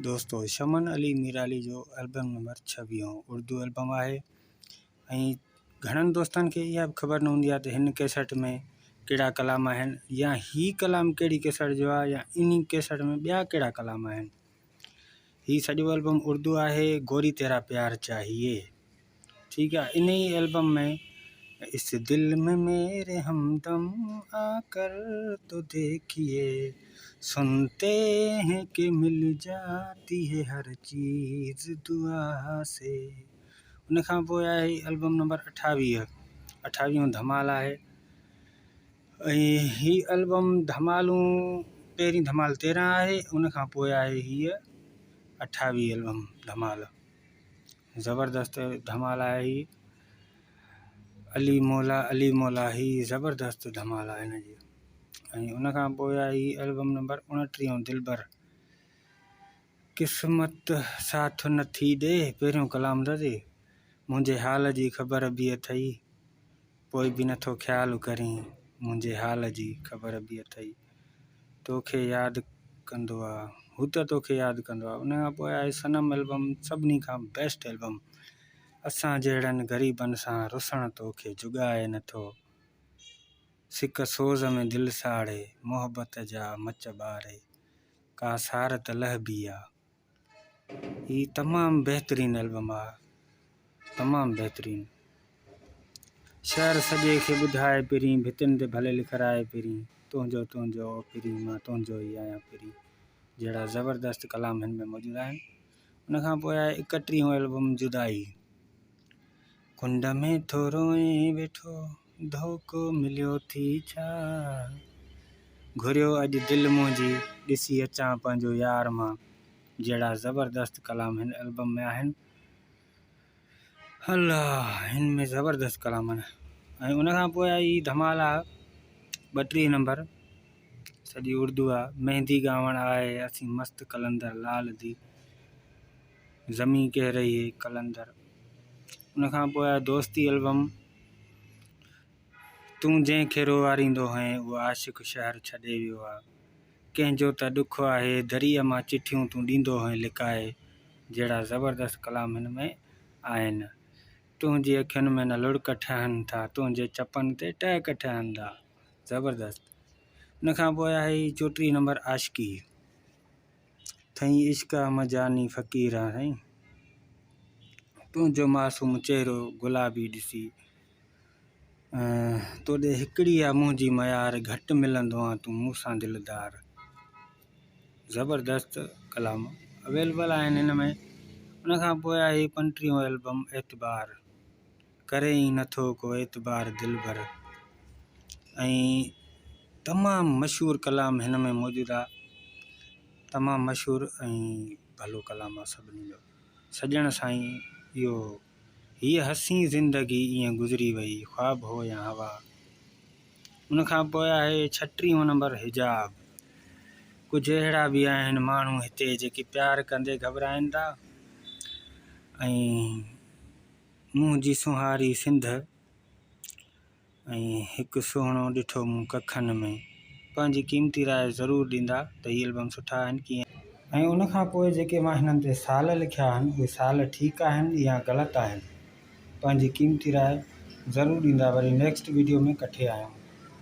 دوستو شمن علي ميرالي جو album number ڇويهون Urdu album آهي ۽ گهڻن دوستن کي اها به خبر نه هوندي آهي ته هن ڪيسٽ ۾ ڪهڙا ڪلام آهن يا هي ڪلام ڪهڙي ڪيسٽ جو آهي يا انهي ڪيسٽ ۾ ٻيا ڪهڙا ڪلام آهن. هي سڄو البم اردو آهي گوري تيرا پيار چاهيي ٺيڪ آهي انهي البم ۾ اس دل ۾ ميري همدم آ ڪر تو ديکيي سنتي هين ڪي مل جاتي هي هر چيز دعا سي. ان کان پوء آهي البم نمبر اٺاويهه، اٺاويهون ڌمال آهي ۽ هي البم ڌمالون پهرين ڌمال تيرهن آهي ان کان پوء آهي هيء اٺاويهه البم ڌمال زبردست ڌمال آهي هي علي مولا علي مولا هي زبردست ڌمال آهي هن جي ۽ ان کان پوء آهي هي البم نمبر اڻٽيهون دلبر قسمت ساٿ نه ٿي ڏي، پهريون ڪلام دادي، منهنجي حال جي خبر به اٿئي، پوء به نٿو خيال ڪرين، منهنجي حال جي خبر به اٿئي، توکي ياد ڪندو آ، هو ته توکي ياد ڪندو آ. ان کان پوء آهي صنم البم سڀني کان بيسٽ البم، اسان جهڙن غريبن سان رسڻ توکي جڳائي نٿو، سڪ سوز ۾ دل ساڙي، محبت جا مچ ٻاري. ڪا سار ته لهبي آ. هي تمام بهترين البم آ تمام بهترين. شهر سڄي کي ٻڌائي پرين ڀتين تي ڀلي لکرائي پرين تنهنجو تنهنجو او پرين مان تنهنجو ئي آهيان پرين جهڙا زبردست ڪلام هن ۾ موجود آهن ان کان پوء آهي اڪٽيهون البم جدائي ڪنڊ ۾ ٿو روئين ويٺو ڌوڪو مليو ٿي ڇا؟ گهريو اڄ دل منهنجي ڏسي اچان پنهنجو يار مان جهڙا زبردست ڪلام هن البم ۾ آهن الله هن ۾ زبردست ڪلام آهن ۽ ان کان پوء آئي ڌمال آ 32 نمبر سڄي اردو آ مهندي ڳاوڻ آئي اسين مست قلندر لال the زمين ڪهه رهي هي قلندر ان کان پوء آئي دوستي البم تون جنهن کي روئاريندو هئين اهو عاشق شهر ڇڏي ويو آ. ڪنهن جو ته ڏک آهي دريء مان چٺيون تون ڏيندو هئين لڪائي جهڙا زبردست ڪلام هن ۾ آهن. تنهنجي اکين ۾ نه لڙڪ ٺهن ٿا تنهنجي چپن تي ٽهڪ ٺهن ٿا زبردست. ان کان پوء آهي 34 نمبر عاشقي. ٿئين عشق م جاني فقير آن سائين. تنهنجو معصوم چهرو گلابي ڏسي. توڏي هڪڙي آ منهنجي ميار گهٽ ملندو آن تون مون سان دلدار. زبردست ڪلام اويلبل آهن هن ۾ ان کان پوء آهي پنٽيهون البم اعتبار ڪري ئي نٿو ڪو اعتبار دلبر ۽ تمام مشهور ڪلام هن ۾ موجود آ تمام مشهور ۽ ڀلو ڪلام آ سڀني جو سڄڻ سائين اهو هيء حسين زندگي ائين گذري وئي خواب هو يا هوا ان کان پوء آهي ڇٽيهون نمبر حجاب ڪجهه اهڙا به آهن ماڻهو هتي جيڪي پيار ڪندي گهٻرائن ٿا ۽ منهنجي سونهاري سنڌ ۽ هڪ سهڻو ڏٺو مون ڪکن ۾. پنهنجي قيمتي راء ضرور ڏيندا ته هي البم سٺا آهن ڪيئن. ۽ ان کان پوء جيڪي مان هنن تي سال لکيا آهن اهي سال ٺيڪ آهن يا غلط آهن. پنهنجي قيمتي راء ضرور ڏيندا وري نيڪسٽ وڊيو ۾ ڪٺي آيون.